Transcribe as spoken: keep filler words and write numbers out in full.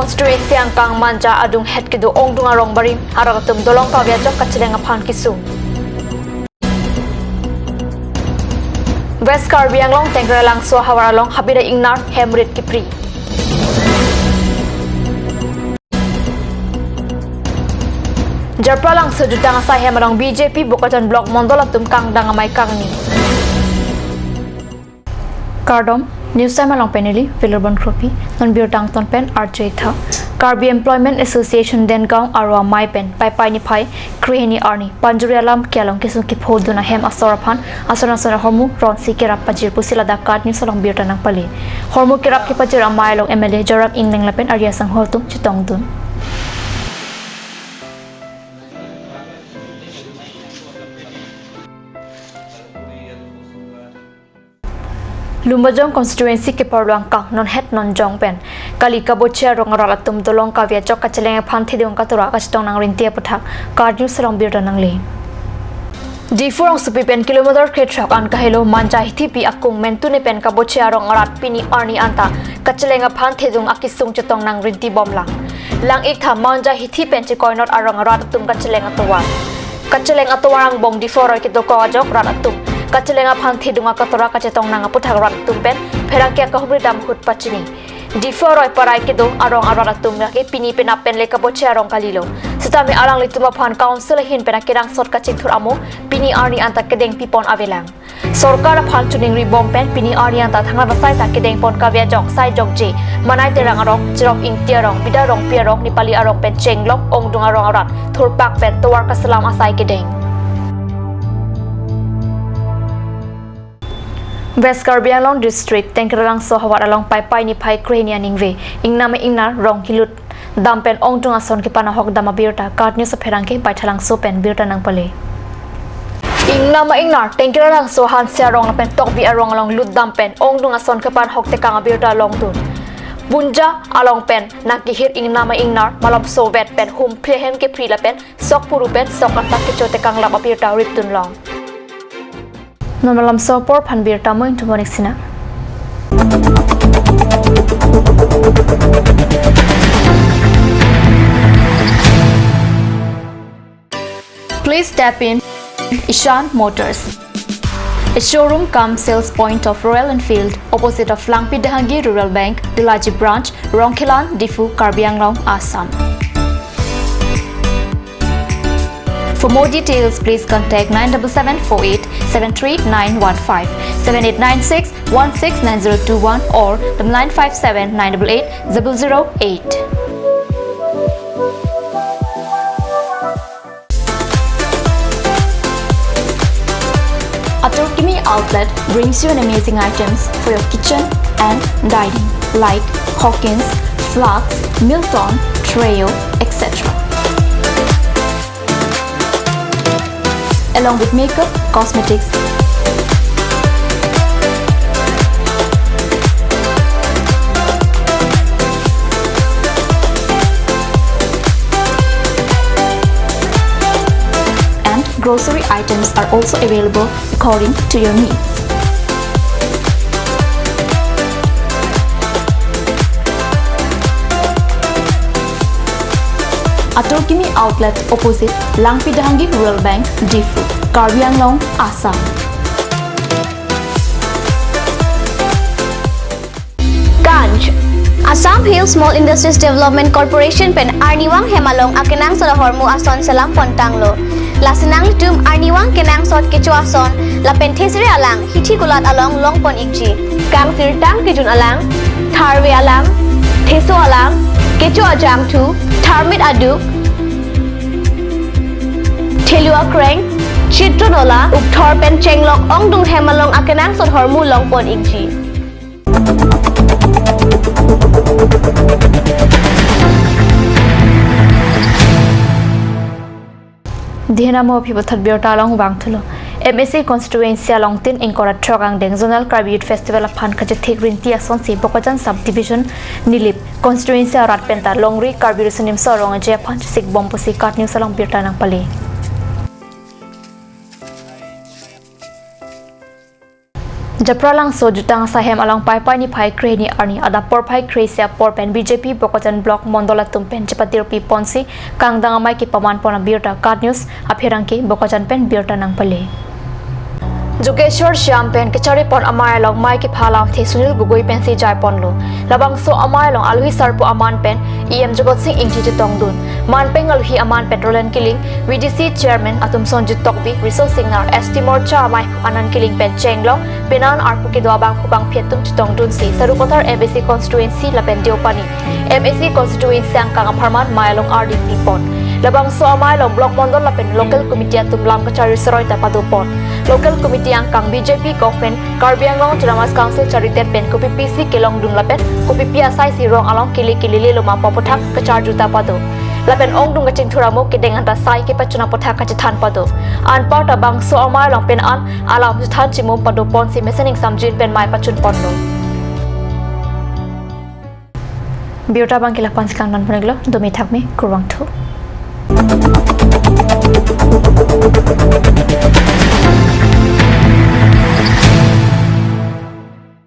Constituency angkang Manja adunghet kedo ongdung arong barim, arat atum dolong kave ajok kacheleng aphan kesung. West Karbi Anglong Tengkeralangso ahavar along habida ingnar hem rit kepri. Jarpralangso jutang asai hem along B J P Bokajan Block Mondol atum kangdang amei kangni. Kardom, News Time along pen neli Vilur Bonkropi, non birta angton pen arju-ik tha. Karbi Employment Association Dengaon aro amei pen Paipai niphai krehini arni panjuri alam ke along kesung kephodun ahem asor aphan ason ason ahormu ronsi kerap pajir pusi ladak KAT News along birta nangpale. Hormu kerap kepajir amei along M L A Joyram Engleng lapen ari asangho atum chetongdun. Lumbajong constituency keparlo angkang non het non jong pen kali kaboche arong arat atum dolong kave ajok kacheleng aphan thedung katura kachetong nangrinti aputhak KAT News along birta nangle. Diphu rongsopi pen kilometer krethrok an kahelo Manja Hithipi akung Mentune pen kaboche arong arat pini arni anta kacheleng aphan thedung akesung chetong nangrinti bomlang. Lang-ik tha Manja Hithi pen chekoinot arong arat atum kacheleng atovar. Kacheleng atovar angbong Diphu aroi kedo kok ajok rat atum kacheleng aphan thedung akatura kachetong nang aputhak rat atum pen pherangke akahumri dam ahut pachini. Diphu aroi parai kedo arong arat atum lake pini penap pen le kaboche arong kalilo. Sitame alanglitum aphan council ahin pen akenangsot kachingthur amo pini arni anta kedeng pipon avelang. Sorkar aphan choningri bom pen pini arni anta thangnat asai ta kedengpon kave ajok Saijokje, Manai Terang arong, Cherop Ingti arong, Bida Rongpi arong, Nepali arong pen chenglok ongdung arong arat thurpak pen tovar kaselam asai kedeng. West Karbi Anglong District Tengkeralangso ahavar along Paipai niphai krehini aningve ingnam ingnar rong kelut dam pen ongdung ason kepan ahok dam abirta KAT News apherangke Baithalangso pen birta nangpale. Ingnam ingnar Tengkeralangso Hanse arong lapen Tokbi arong along lut dam pen ongdung ason kepan ahok tekang abirta longdun. Punja along pen nangkehir ingnam ingnar malomso vet pen hum phli ahem kepri lapen sok puru pen sok antak kecho tekang lap abirta ripdun long. Non malomso apor aphan birta mo ingtumonik sina. Please step in Ishan Motors, a showroom cum sales point of Royal Enfield, opposite of Langpi Dehangi Rural Bank, Delaji Branch, Rongkhelan, Diphu, Karbi Anglong, Assam. For more details, please contact nine double seven four eight seven three nine one five, seven eight nine six one six nine zero two one or double nine five seven nine double eight double zero eight. Atur Kimi Outlet brings you an amazing items for your kitchen and dining, like Hawkins, flasks, Milton, Treo, et cetera. Along with makeup, cosmetics, and grocery items are also available according to your needs. Atur Kimi Outlet, opposite Langpi Dehangi Rural Bank, Diphu, Karbi Anglong, Assam. Kanj, Assam Hill Small Industries Development Corporation pen arnivang hem along akenangsot ahormu ason selam pon tanglo. Lasi nanglitum arnivang kenangsot kecho ason lapen thesere alang hithi kulat along long pon ikji. Kangsirtang kejun alang, tharve alang, theso alang, kecho ajangthu, tharmit aduk, thelu akreng, chitro nola, ukthor pen chenglok ongdung hem along akenangsot ahormu long pon ikji. Dihena mo aphi pathot birta along vangthulo. M A C constituency along tin ingkoi ra throk angdeng Zonal Karbi Youth Festival aphan kachethik rinti asonsi Bokajan Sub Division Nilip constituency arat penta longri Karbi Riso Nimso Rong Aje aphan chesik bom pusi KAT News along birta nangpale. Japralangso jutang asaihem along Paipai niphai krehini arni adap porphai krehini apor pen B J P Bokajan Block Mondol atum pen chepati rupi ponsi kangdang amei kepaman pon abirta KAT News apherangke Bokajan pen birta nangpale. Jogeshwar Shyam pen kechari pon amei along mei kepha lamthe Sunil Gogoi pensi jai ponlo. Labangso amei along alohi sarpo aman pen E M Jagat Sing Engti chetongdun. Man pen alohi aman pen Roland Killing, V D C Chairman atum Sonjit Tokbi, Riso Singnar, S T Morcha amei Anand Killing pen chenglong, penan arpu kedo abang hubang phi atum chetongdunsi Sarupathar M A C constituency lapen Deopani M A C constituency angkang apharman mei along ardi pipon. Labangso amei along Block Mondol lapen local committee atum lam kachari seroi ta padopon. Local committee angkang B J P government, Karbi Anglong Autonomous Council charitet pen kopi pisi kelongdun lapen kopi pi asaisi rong along kele kelele loma pu aputhak kacharju ta pado. Lapen ongdung kachingthur amo kedeng anta sai kepachun aputhak kachethan pado. Anparta bangso amei along penan alam chethan chimum padoponsi mesen ingsamjin pen mei pachun ponlo. Birta abangke la-ansi kangdang pon-iklo, domi thakmi, kurvangthu.